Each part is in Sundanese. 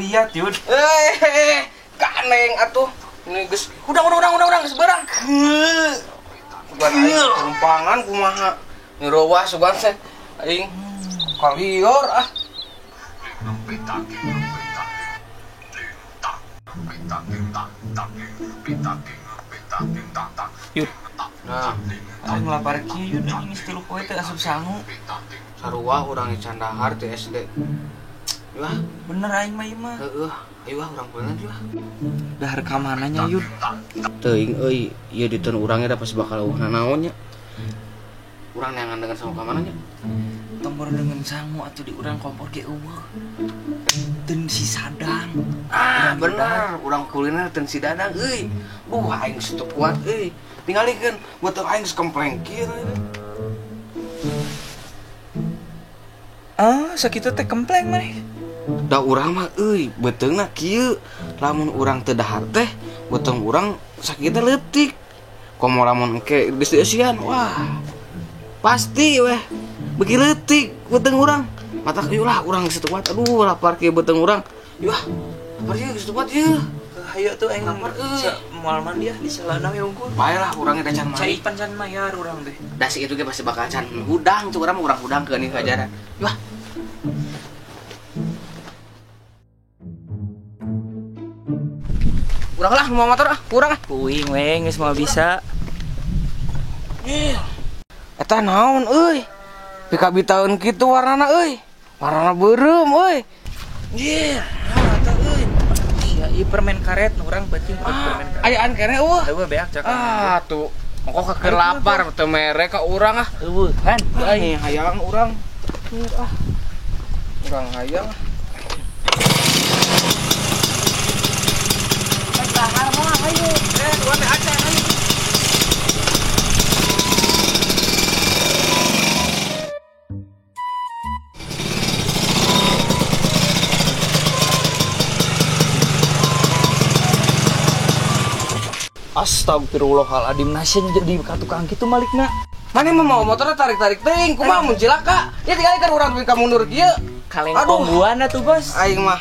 liat Yud. Kaneng atuh. Ini geus urang geus beurang. Sugan aing tumpangan kumaha. Ngerowas sugan teh aing kalior ah. Yud. Nah, aing lapar kieu Yud, aing geus 3 poe teh asup sangu. Sarua urang candahar ti SD. Wah, bener aing mah ieu mah. Heeh, ayo ah urang bener lah. Dahar ka mana nya Yud? Teuing euy, ieu diteun urang da pas bakal eueuh nanaon nya. Urang neangan dengan sangu ka mana nya? Tong dengan sangu atuh di urang kompor ge eueuh. Teun si Sadang. Ah, bener, urang kuliner teun si Dadang euy. Duh, aing geus teu kuat euy. Tingalikeun beuteung aing geus kempleng kieu. Ah, sakitu teh kempleng maneh. Da urang mah euy, beuteungna kieu. Lamun urang teu dahar teh, beuteung urang sakitna leutik. Komo lamun engke geus dieusian, wah. Pasti weh. Beuki leutik beuteung urang. Matak ieu lah urang geus teu kuat. Aduh, lapar kieu beuteung urang. Yuh, lapar ieu geus teu kuat ieu. Hayo tuh aing lapar euy. Moal mandi ah di celana we unggul. Bae lah urang ge can mandi. Cai pan can mayar urang teh. Da si itu ge pasti bakal can hudang tuh urang mah urang hudang keun ajaran. Yuh. Urang lah mau motor ah, kurang ah. Kuing we geus moal bisa. Eta naon euy? Pikabitaeun kitu warnana euy. Warnana beureum euy. Anjir, naon eta euy? Sia ieu permen karet nu urang beuting permen karet. Ayaan keneh eueuh. Eueuh beak cak. Ah tuh. Ongkoh keur lapar teu mere ka urang ah. Eueuh kan. Aing hayang urang. Ah. Urang hayang. Dahar mah hayu. Urang teh acan hayu. Astagfirullahaladzim, nasinya jadi ka tukang kitu malikna. Mana mah mau motorna tarik-tarik teuing, kumaha mun cilaka. Ya tinggalikeun urang ka mundur kieu. Kaleng kombuan atuh, Bos. Aing mah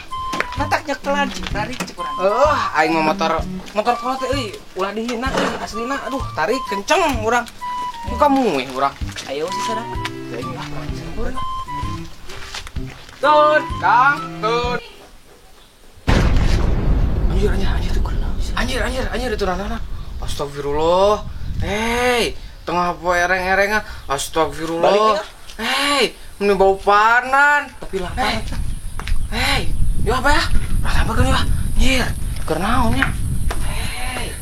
matak nyekelan cing tarik cek urang. Heuh, aing mah motor kolot teh euy, ulah dihina euy aslina. Aduh, tarik kenceng urang. Muka muih urang. Ayo si sadang. Teuing lah, urang. Tun, Kang, tun. Anjir, anjir, anjir tuh. Anjir, anjir, anjir itu nana. Astagfirullah. Hei, tengah poe ereng-erengan. Astagfirullah. Hei, ini bau panan. Tapi lapar. Hei, yuk apa ya? Rasa apa kan ya? Anjir, keur naon nya? Hei.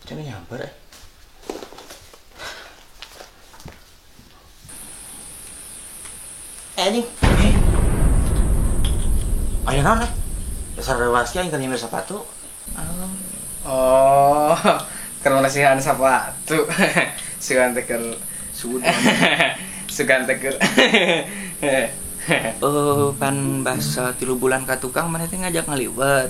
Cina nyamper eh. Anjing. Ayo naon eh? Dasar rewasnya aing teu sepatu. Oh, keur nasihan sepatu. Sugan teh keur sugan teh keur. Pan basa 3 bulan ka tukang maneh teh ngajak ngaliwet.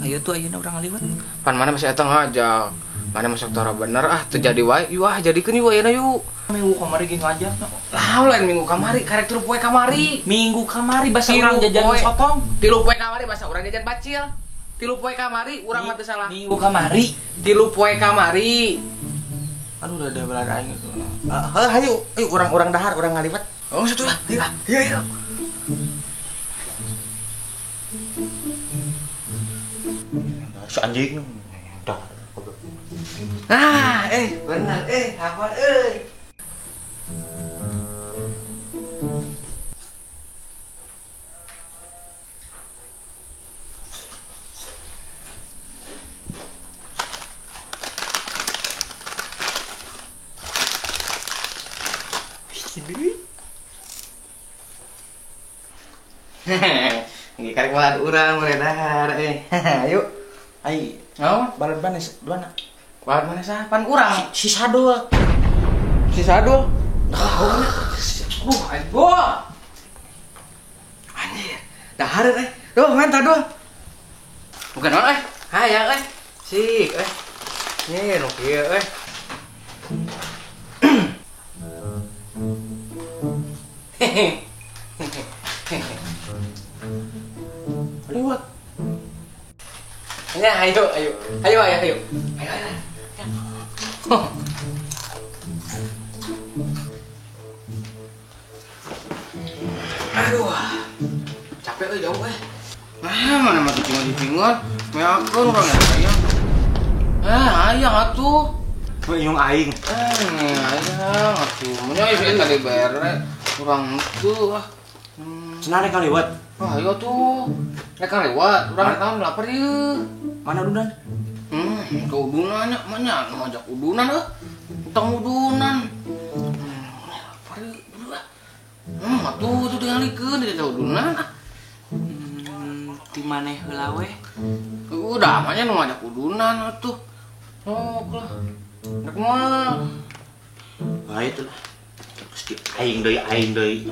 Ayo tuh ayeuna urang ngaliwet. Pan mana masih eta ngajak. Mana masuk tara bener ah teu jadi wae. Yuh ah jadikeun yuk ayeuna yuk. Minggu kamari ge ngajak. Lah lain minggu kamari karek 3 poe kamari. Minggu kamari basa urang jajan sotong. 3 poe kamari basa urang jajan bacil. 3 poe kamari urang mah teu salah. Minggu kamari 3 poe kamari. Aduh udah ada belar aing itu. Heuh hayu, ayo urang-urang dahar, urang ngaliwet. Oh situ lah. Ayo ah. Ayo ayo. Si anjing dahar. Ah, benar apa euy. Nggih karek malah urang beredar Ayo. Ai, naon? Balad mana duana? Balad mana sah? Pan urang. Si Sadul. Si Sadul. Aduh, aduh. Anjir. Dahar euy. Duh, menta duh. Bukan naon euy. Hayang euy. Sik eh. Nih nu kieu eh. Lewat. Ya, ayo, ayo. Ayo, ayo, ayo. Ayo, ayo. Aduh. Capek euy jauh eh. Ah, mana mah cicing-cicingan. Meakeun urang ya hayang. Eh, hayang atuh. Yung aing. Eh, hayang atuh. Mun ieu tadi bere urang teu ah. Cenah rek kaliwat. Wah, ayo tuh. Rek kaliwat, urang naon lapar ieu. Mana udunan? Ke udunan nya, mana ngajak udunan euy. Utang udunan. Lapar ieu, buru ah. Atuh tuh tingalikeun di udunan ah. Di maneh heula weh. Udah mah nya nu ngajak udunan atuh. Sok lah. Rek moal. Bae tuh lah. Terus di aing deui,.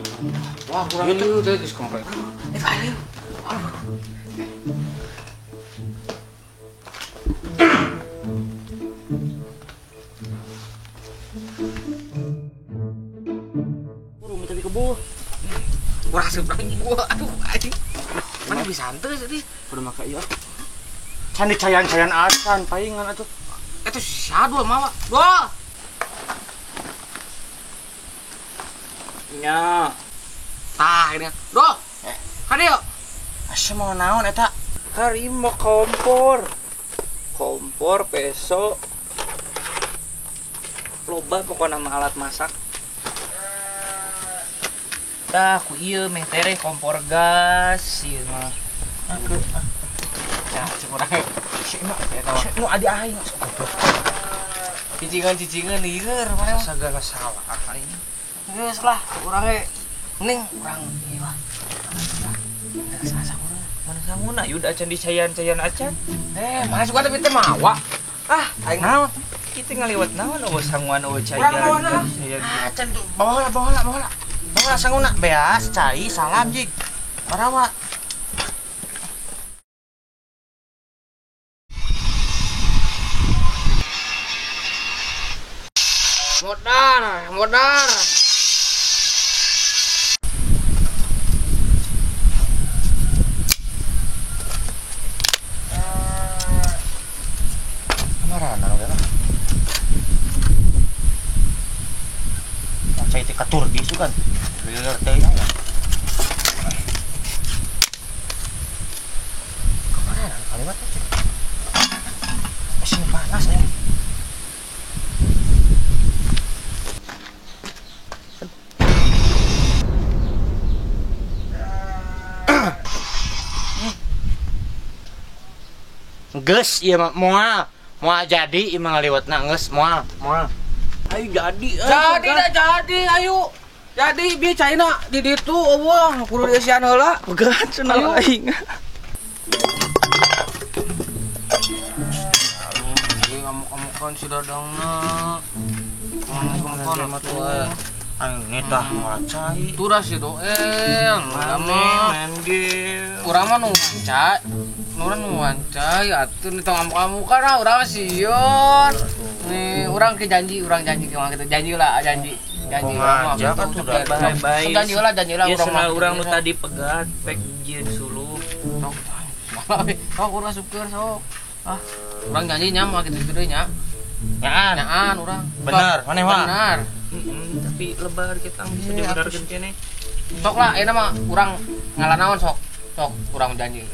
Wah, kurang itu teh geus komplek. Eh, ayo. Buru minta dikebuh. Kurang seberang gua. Aduh, anjing. Mana bisa henteu tadi? Kudu make ieu. Can dicayan-cayan acan paingan atuh. Eta sadua mawa. Dua. Nya. Tah ini. Duh. Ka dieu. Asa mau naon eta? Harimo kompor. Kompor, peso. Loba pokona mah alat masak. Tah ku ieu meh tereh kompor gas ieu mah. Aku. Ya, cek urang. Si mah nu adi aing goblok. Cicingan-cicingan lieur mana mah. Sagala salah aing. Geus lah, urang ge mending urang ieu lah. Geus asa urang. Mana sanguna yeuh acan dicayan-cayan acan. Eh, mana suka tapi teh mawa. Ah, aing naon? Kitu ngaliwat naon eueuh sanguan eueuh cayan. Acan tuh bawa lah, bawa lah, bawa lah. Bawa lah sanguna beas, cai, salam jig. Barawa. Modar, modar. Kamarana nu mah? Cai teh ka Turki sugan. Lieur teh nya. Kamarana kaliwat teh. Masih panas nih. Geus ieu mah moal jadi ieu mah ngaliwatna geus moal. Ayo jadi jadi dah jadi ayo. Jadi bieu caina di ditu eueuh kudu dieusian heula. Pegat cenah aing. Aduh, ngamuk-ngamukan si Dadangna. Ngamuk-ngamukan atuh. Aing tah moal cai. Tuh si Doel, main game. Urang mah nu wancai. Urang nu wancai atuh nih tong ngamuk-ngamukan ah urang mah sieun. Nih urang ke janji, urang janji ke kita janji lah, janji. Janji urang mah atuh bye-bye. Janji lah, janji lah urang mah. Urang nu tadi pegat pek jieun suluh. Sok. Sok urang syukur sok. Ah, urang janji nya mah kitu deui nya. Nyaan. Nyaan urang. Bener, maneh mah. Bener. Tapi lebar kita bisa dibenerkeun kene. Sok lah, ayeuna mah urang ngalah naon sok. Sok urang janji.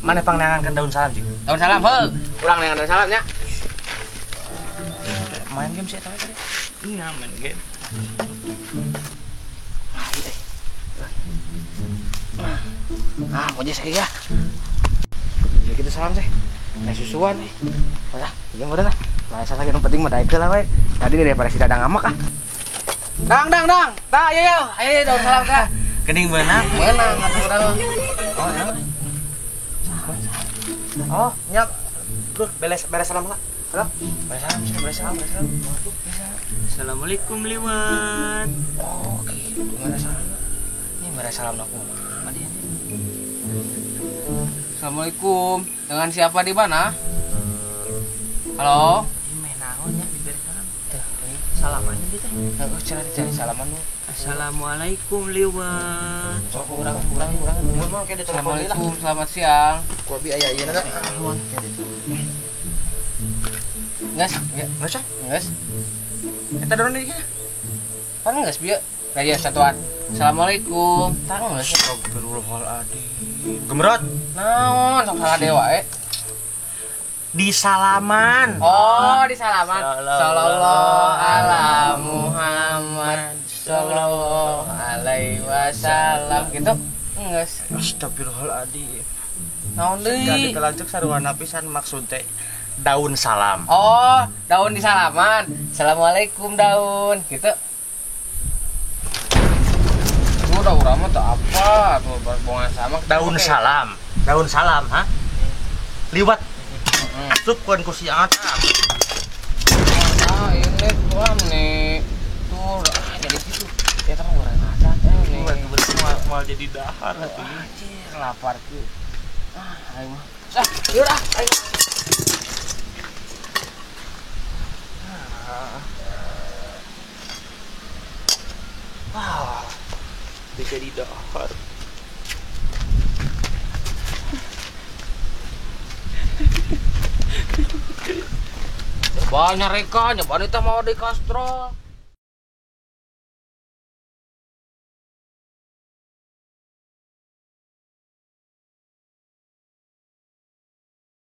Maneh pangneangankeun daun salam jig. Daun salam heuh. Urang neangan daun salam nya. Main game sih eta tadi. Iya, main game. Ah, mau saya ya. Ya kita salam sih. Nah susuan nih. Udah, jeung udah lah. Lah saya yang penting mah daekeun lah we. Tadi daripada si Dadang ngamak ah. Dang, dang, dang. Tah, ayo, ayo. Ayo daun salam tah. Kening beunang. Beunang atuh urang. Oh, ya. Oh, nyap. Duh, beres beres salam lah. Halo. Beres salam, beres salam, beres salam. Assalamualaikum liwat. Oh, gitu. Beres salam. Ini beres salam aku. Assalamualaikum. Dengan siapa di mana? Halo. Ieu meh naon nya diberi salam. Salaman dia teh. Heeh, cenah dicari salaman lu. Assalamualaikum liwat. Sok urang. Mun mah kayak ditelepon deui lah. Assalamualaikum, selamat siang. Ku abi aya ieu na. Nges, ya, Geus ah. nges. Eta dorong deui. Kan nges bieu. Nah, ya satuan. Assalamualaikum. Tah nges. Astagfirullahaladzim. Gemerot. Naon sok salah dewa eh. Di salaman. Oh, di salaman. Sallallahu ala Muhammad sallallahu alaihi wasallam gitu. Nges. Astagfirullahaladzim. Naon Jadi deui? telancuk sarua pisan maksud teh daun salam. Oh, daun di salaman. Assalamualaikum daun gitu. Tuh udah urang mah teu apa, tuh bongan sama. Daun salam. Daun salam, ha? Liwat Heeh. asupkeun ku si Atam. Ah, ini tuh nih. Tuh, jadi gitu. Ya tong urang aja nih. Moal jadi dahar atuh. Anjir, lapar tuh. Ah, aing mah. Ah, yuk ah, aing. Wah. Jadi dahar. Banyak rekan, nyoba kita mau di kastrol.